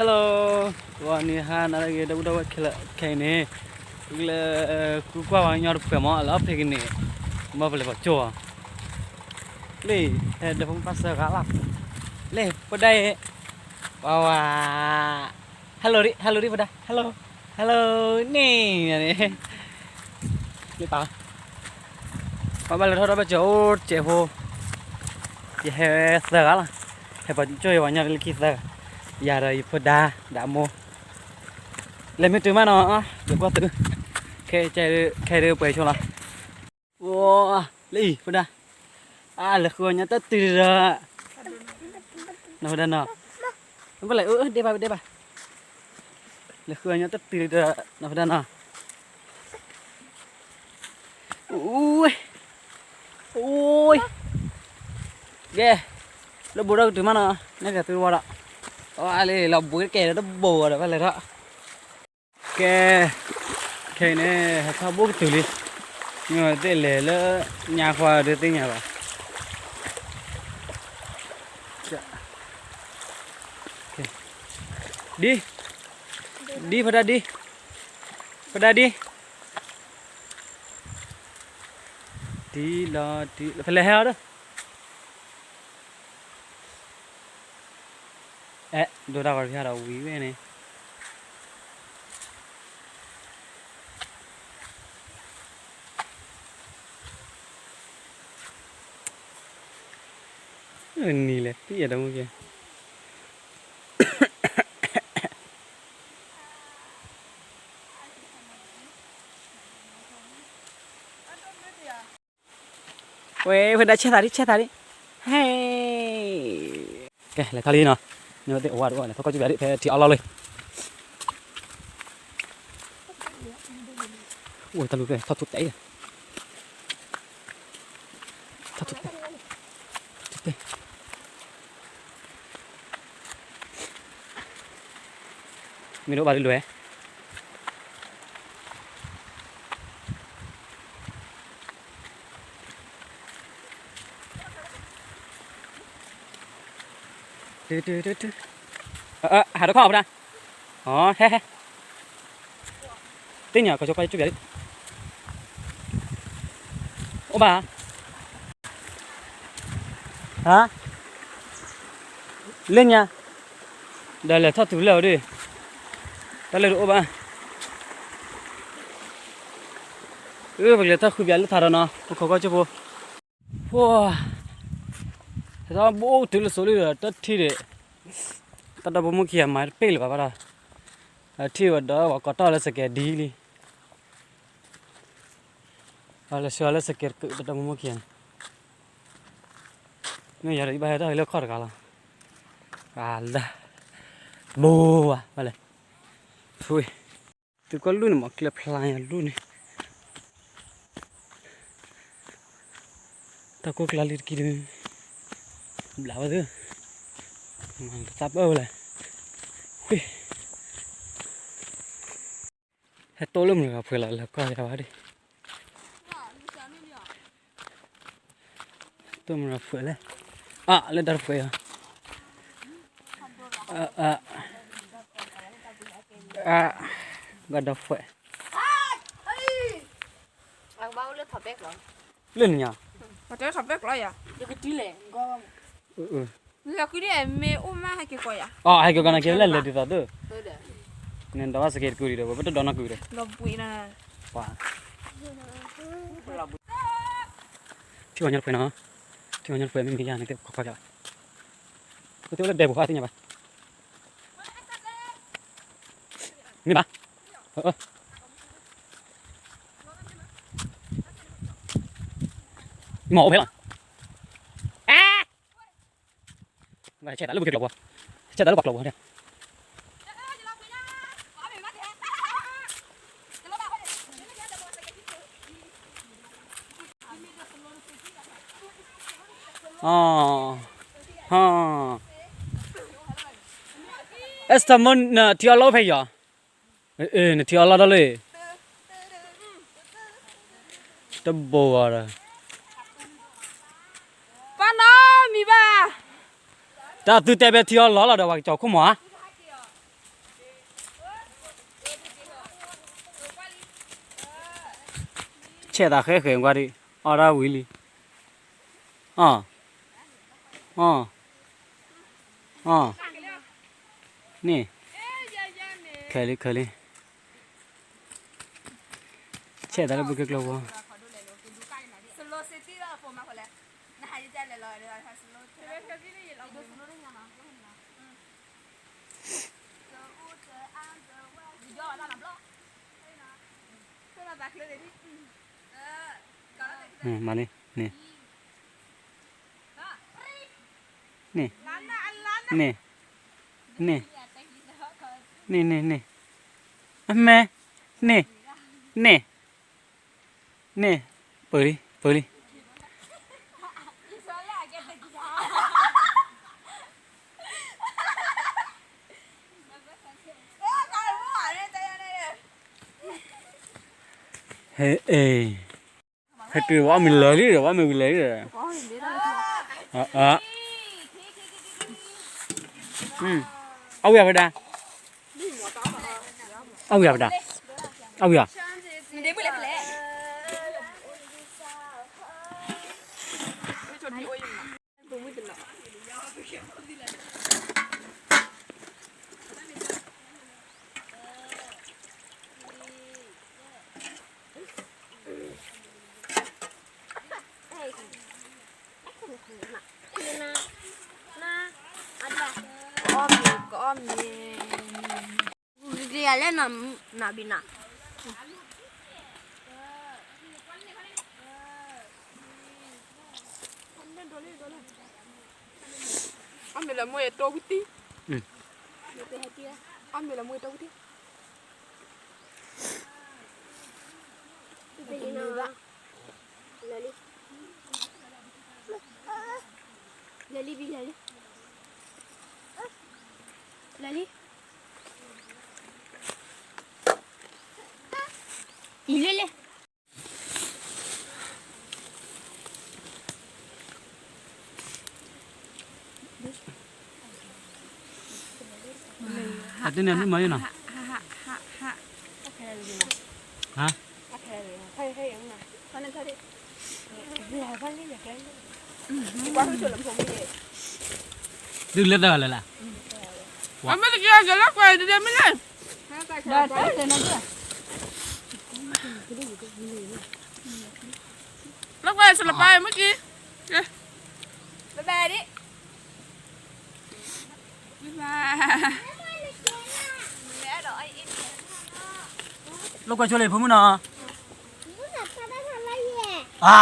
Hello, ဂီၤနံၤဟါနၤလၢအဂ့ၤ ဒီပုၢ်ဒီဝဲၢ်ခဲလၢာ်ခဲအံၤန့ၣ်, ပကလဲၤဃုကွၢ်ပှၤကညီတဖုမး လၢအဖဲကန့ၣ်, မ်ပလဲၤပှၤကၠိၢ်အီၤ, လၢ ဟဲဒီးဖိမုၣ်ပၢ်စၢဂၤလီၤ, လၢ ဖိဒါအံၤ, ဝါဝါ, hello ဒံ hello ဒံ ဖိဒါ hello, hello န့ၣ်န့ၣ် လၢပၢ် ပှၤဘၣ်လဲၤထီၣ်ဒီးဘၣ်စၢၤအိၣ်စဲးဖိ, ယဟဲသၢဂၤလီၤ, ဟဲပှၤကၠိၢ်ယပှၤကညီလၢခံသၢဂၤ, ယၤဒီးယဖိဒါ ဒီးအမိၢ်, လဲၤမ့ၢ်တုၤမးနီၤ, ယကွၢ်သု, ခဲ ခဲဒုးပှဲၤဆိလီၤ, အိ လၢအံၤ ဖိဒါ, အါ လဲၤဃုအီၤညီတတုၤဒီး, နီၢ်ဖိဒါနီၤ, ပလဲၤ အၢ ဒဲးဘၣ်ဒဲးဘၣ်, လဲၤဃုအီၤညီတတုၤဒီး နီၢ်ဖိဒါနီၤ, အိ အိ ကဲ, လၢဘိးဒီးကတုၤမးနီၤ, နဲၣ်ကသုတဝီဒီး, အါလံ လီၤဘှံးတကဲဒီးတဘိးဒီး ဘၣ်လဲၤထီၣ် ကဲ, ခဲအံၤန့ၣ် ဟဲထီၣ်ဘိၣ်ကတုၤလံ, မ့ၢ်ဝဲသ့ၣ်လဲၤလၢညါဃီဒုးသ့ၣ်ညါဘၣ်, ဒ်, ဒ် ဖိဒါဒ်, ဖိဒါဒ်, ဒ်လီၤဒ်လီၤ ဖဲလဲၣ်ဟဲအီၤဒီး အဲ ဒိတၢ်ဂီၤတဖၣ်ဒီးဝံၤဝဲန့ၣ်, နံၤလဲၤသံအတမူကဲ ဝဲ ဖိဒါဆဲးသးဒံ ဆဲးသးဒံ, ဟဲ, ကဲ လဲၤထီၣ်လံနီၤ, မ့ၢ်ဝဲသ့ၣ်အဝါတအိၣ် လဲၤထီၣ်ကီၢ်ကၠူၣ်ဘၣ်ဒံ ဖဲထံအီလီၢ်လံ, အိၣ်တၢ်လူၤဖဲထီၣ်ထူၣ်တဲအံၤ, ထီၣ်ထူၣ်တဲ, ထီၣ်ထူၣ်တဲ မ့ၢ်တအိၣ်ဘၣ်ဒ်လဲၣ်, ဟးတခီၣ်အီၤဖဲဒၣ်, ဟဲဟဲ, သ့ၣ်ညါကီၢ်ကၠူၣ်ဘၣ်ဒံ, အိၣ်ဘၣ် ဟါ, လၢညါ, ဒီးလဲၤထီၣ်တုၤလၢအီၤဒ်, တၢ်လၢတအိၣ်ဘၣ်, အၢ ပကလဲၤထီၣ်ဃုပၠးလၢထးဒီးနီၤ ပခိးကီၢ်ကၠိဖိ, ဖိ, ဟဲထီၣ်ဘိၣ်တုၤလၢစိၤလံဒီး တၢ်ထံၣ်ဒီး, တၢ်ဒီဖိမိၢ်ခံဂၤမၤတပ့ၢ်လၢၤဘၣ်ဘၣ်ဒီး, အထံၣ်ဝဲဒီးပှၤကိးတီၢ်လၢစကဲးဒ်လံ အလဲၤဆှၢအီၤလၢစကဲးတကုး တၢ်ဒီမိၢ်ခံဂၤန့ၣ်, မ့ၢ်ယၤဒီးယဘၣ်ဟဲထီၣ်လၢခီၣ်တဂၤလီၤ, အလၢ, ဘိဝါဘၣ်လဲၣ်, ဖု, သုးကီၢ်လူၢ်န့ၣ်မ့ၢ်ကျဲဖျါညါလူၢ်န့ၣ်, တၢ်ကိၢ်ကျါလံတကံၢ်ဒု, ဘျးဝဲသု, မၤသးပၢၢ်ဝဲလဲၣ်, ဟဲတိၢ်လၢမုၢ်ဂၤဖှဲးလီၤ လဲၤကွၢ်ယၤဝဲဒၣ်, တိၢ်မုၢ်ဂၤဖှဲးလဲၣ်, အါ လၢတၢ်တဖှဲးအံၤ, အါ, ဂၤဒီးဖှဲး လၢနညါ, လဲၤဃုဒ်မ့ၢ်အိၣ်မးဟဲက့ၤကီးယၤ, ဟဲက့ၤကီးနၤက့ၤလဲၤလဲၤဒ်သိးသု, နဒီးဘၣ်စကဲးတကုာ်ဒံးဒီး ပတဒီးနီၢ်ကုာ်ဒီး, ထံၣ်ဝဲညါတဖှဲးနီၤ, ထံၣ်ဝဲညါတဖှဲးမ့ၢ်မ့ၢ်ယါန့ၣ် ကဲခိးကွၢ်ကၢ်, ပသ့ၣ်ဝဲလၢဒဲပူၤဟါသ့ၣ်ညါဘၣ်, မ့ၢ်ဘၣ်, မ့ၢ်အိၣ်ဖဲလီၤ, ဆဲးတၢ်လၢပှၤကျိာ်ဘၣ်, ဆဲးတၢ်လၢပှၤကျိာ်ဘၣ်, အီ, ဟီ, အဲစတၢ်မိၢ် နထံအီလီၢ်ဖဲယီၤ, နထံအီလီၢ်ဒီးလၢ တဘိးဂီၤဒီး, ပၢ်နီၤမံၤဘၣ်, တၢ်သုတဲဖဲထံအီလီၢ်လီၤဒီး ပှၤကစီၤခိၣ်မီၤဧါ, ဆဲးသးဃဲဃဲကွၢ်ဒံး, အီၣ်ဒၣ်ဝံၤလံ, အီၣ်, အီၣ်, အီၣ်, န့ၣ်, ခဲလံ ခဲလံ, ဆဲးသးလၢပကကျိၤဝီၤ မၤန့ၣ်, န့ၣ်, န့ၣ်, န့ၣ်, န့ၣ်, န့ၣ်, အမဲ, န့ၣ်, န့ၣ်, န့ၣ်, ပၢၤလံ ပၢၤလံ. ဟဲတုၤဝဲအီၣ်မ့ၤလၢာ်လံဒီး ဝဲမ့ၢ်ဝံၤလၢာ်လံဒီး, အဝံၤအဖဲဒၣ်, အဝံၤအဖဲဒၣ်, အဝံၤအ အီၣ်မ့ၤ ကအီၣ်မ့ၤ, ဂ့ၤဂ့ၤယၤလဲၣ်နဘံနၤ, အီၣ်မ့ၤလၢမိၢ်ယတိၢ်ဝံၣ်တံၢ်, အီၣ်မ့ၤလၢမိၢ်ယတိၢ်ဝံၣ်တံၢ်. လၢလံ, လၢလံ, လၢလံ, လၢလံ, အံၤလၢလဲၣ်. အတန့ၣ်မ့ၢ်မၤယနီၤ, ဟါ, ဒုးလၢတၢ်လၢ်လၢ်, အမ့ၢ်တက့ၢ် ယလၢကွၢ်ဒ်မ့ၢ်လဲၣ်, လၢကွၢ်စလပၢ်မ့ၢ်က့ၤ, ဘၣ်ဘၣ်ဒ် လၢကွၢ်ဆိလံ ဖိမုၣ်နီၤ, အါ,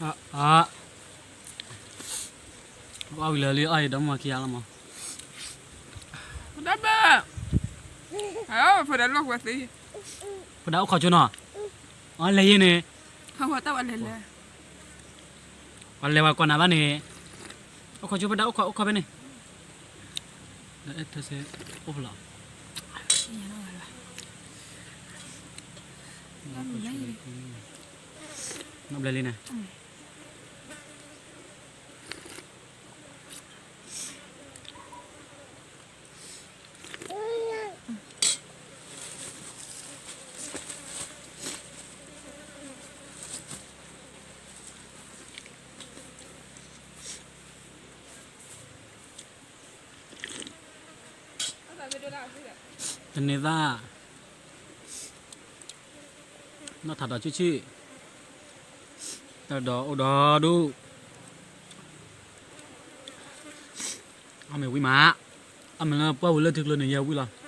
အါ, အါ, အီၣ်ဝံၤလၢာ်လံ အီၣ်အံၤဒီးမၤခံဂၤလီၤမး, တၢ်ဘၣ်, ဖိဒၣ်လီၢ်ဝဲသ့, ဖိဒၣ်အိၣ်ခိးဆိနီၤ, အီၣ်လဲၤယဲန့ၣ်, ပှၤလဲၤဝဲကိးနၤဘၣ်န့ၣ်, အိၣ်ခိးဆိ ဖိဒၣ်အိၣ်ခိး အိၣ်ခိးဖဲန့ၣ်, ဒီးအဲၣ်ထၢစဲအိၣ်ဖဲလီၤ, နီၢ်ဘျဲလံန့ၣ်. တန့ၤသၣ်, နီၢ်ထးဒီးဆံၣ်ဆံၣ်, တၢ်ဒီးအိၣ်ဒီဒူၣ်, အီၣ်မ့ၤဝံၤမး, အီၣ်မ့ၤလၢပှၢ်ဝံၤလၢထံကျိန့ၣ် ယဲဝံၤလီၤ.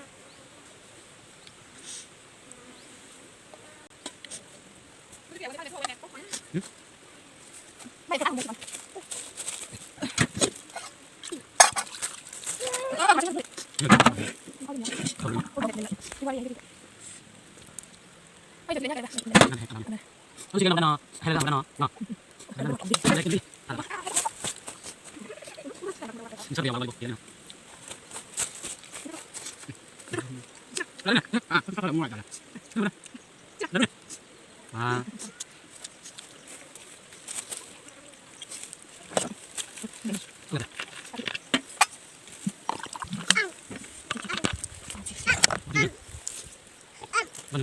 ယ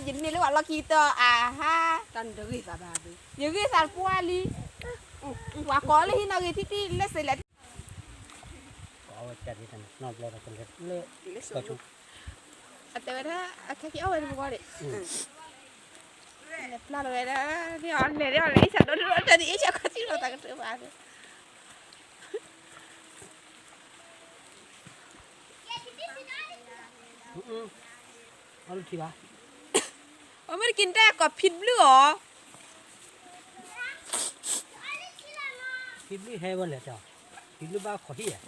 မ့ၢ်လၢဝဲလီၢ်ခံတၢ်အဟါ, ယဂ့ၢ်သးပှၢ်လံ, ပှၤကိးလၢဟံးနီၣ်ဂံၢ်ထံထံလၢစဲးလဲၣ်, အတဲဝဲဒၣ် အခါက့ၤအီၣ်ဝဲတမကီၢ်န့ၣ်, လဲၤပျၢ်လီၤဝဲဒၣ်, လဲၤဒ်အီၤလဲၤအ့ၣ်ဆၣ်ဒိၣ်ဒိၣ်တၢ်ဒ်အ့ၣ်ဆၣ်ခီၣ်ထံးလီၤတၢ်ကတၢၢ်ဘၣ် အမ့ၢ်တက့ၤနတၢ်ကီၢ်ဖံးဘျုးအီၤ, ဖံးဘျုးဟဲဝဲလဲၣ်, ဖံးဘျုးဘၣ်ခီၣ်ဟံၣ်ဧါ,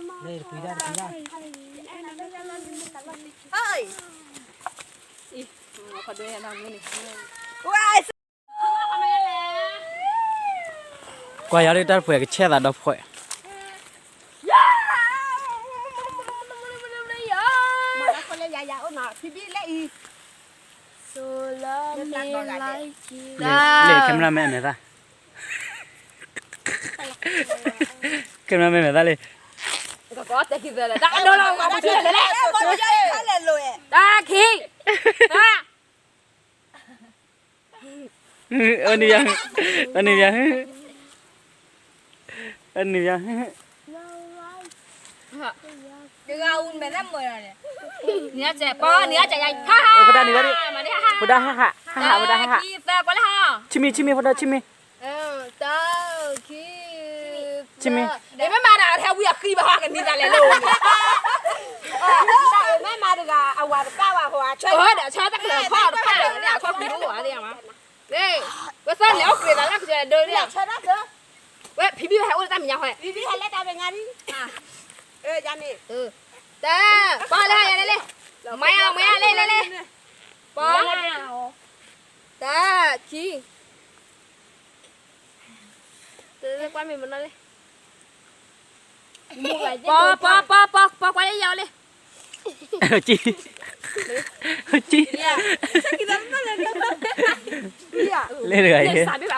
လၢတကွံဒၣ်တကွံဒၣ်, ကွၢ်ယၤလၢတၢ်တဖှဲးကဆဲသးဒီဖှဲး လၢ camera man မဲာ်သၣ်, camera man မဲာ်သၣ်လံ, တၢ်ခံ, အနံၤယၤ, အနံၤယၤ, အနံၤယၤ, နံၤအစဲးပီ, နံၤအစဲးယၤ, ဖိဒါနံၤဂၤဒံး, ဖိဒါဟးဟး, ဟးဟး, ဖိဒါဟးဟး, ခံသၢကွၢ်လၢဟီ, ဆံမံၤ, ဆံမံၤ, ဖိဒါဆံမံၤ, တၢ်ခံ, ဆံမံၤ, မ့ၢ်မၤတၢ်အထဲဝံၤအဃံဘၣ်ဟီကနံၤတၢ်လဲၤလိၤန့ၣ်, မ့ၢ်မၤတဂၤ အဝၤတပၢ်ဘၣ်ဟီ, အဆၢတၢ်ကလၢၤခီတပၢ်လၢန့ၣ် အခီၣ်ကွံာ်ဒိၣ်ဝဲသ့ၣ်မး, ဝဲသၢလဲၤအိၣ်ကြ့းသးလၢကစၢ်ဒိၣ်န့ၣ်, ဝဲဖံးဘံၣ်ဝဲဟဲအိၣ်လၢတၢ်မဲာ်ညါဃီ, တၢ်, ပီလၢယၤလဲၣ်လဲၣ်, မၤယၤ မၤယၤလဲၣ်လဲၣ်လဲၣ်, ပီ, တၢ်ခံ, ကွၢ်မ့ၢ်မနီၤလဲၣ်, ပီ ပီ ပီ ပီ ပီကွၢ်လၢယၤလဲၣ်, ကံ, ကံ, လဲၣ်တဂၤအံၤ, က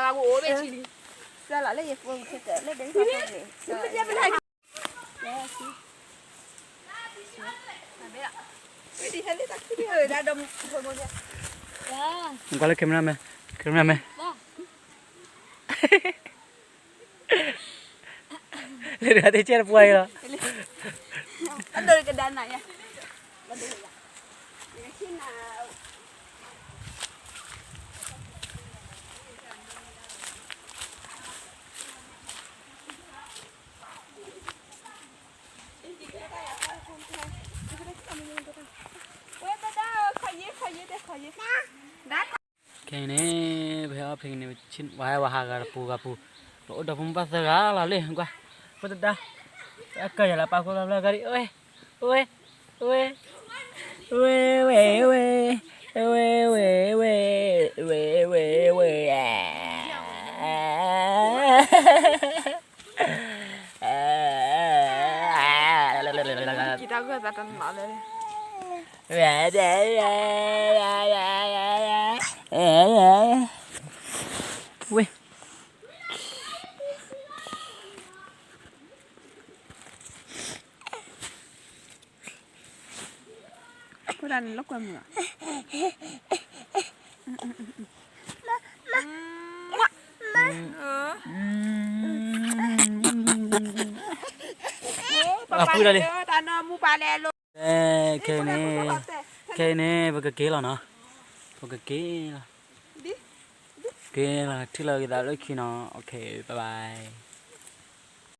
ွၢ်လၢ camera man, camera man, လဲၤတဂၤတကဲတပှၢ်အံၤလီၤ. ခဲအံၤန့ၣ် ပဟဲအီၣ်ဖဲန့ၣ် ပဟဲဝဲဟးဂၤတပူၤဂၤပူၤ, ပအိၣ်ဒီးဖိမုၣ်ဘၣ်သၢဂၤလီၤလံ, ကွၢ်, ဖိတဒါ, အကၢၢ်ယၤလၢပၢ်ခိၣ်လီၤလၢဂၤဒံး, အိၣ်, အိၣ်, အိၣ်, ဝဲ ဝဲ ဝဲ ဝဲ ဝဲ ဝဲ ဝဲ ဝဲ ဝဲ ဝဲ ကံတၢ်ဂၢၢ်သးတနီၤလၢ ဝဲ ဖိဒၣ်န့ၣ်လၢကွဲမုာ်ဧါ, အဖုဒၣ်လံ, တၢ်နီၢ်မူပာ်လဲၣ်လိၤ, ခဲအံၤန့ၣ်, ခဲအံၤန့ၣ် ပကက့ၤလီၤနီၤ, ပကက့ၤလီၤ, က့ၤလီၤ ထံၣ်လိာ်က့ၤသးလၢခံနီၤ, OK bye bye.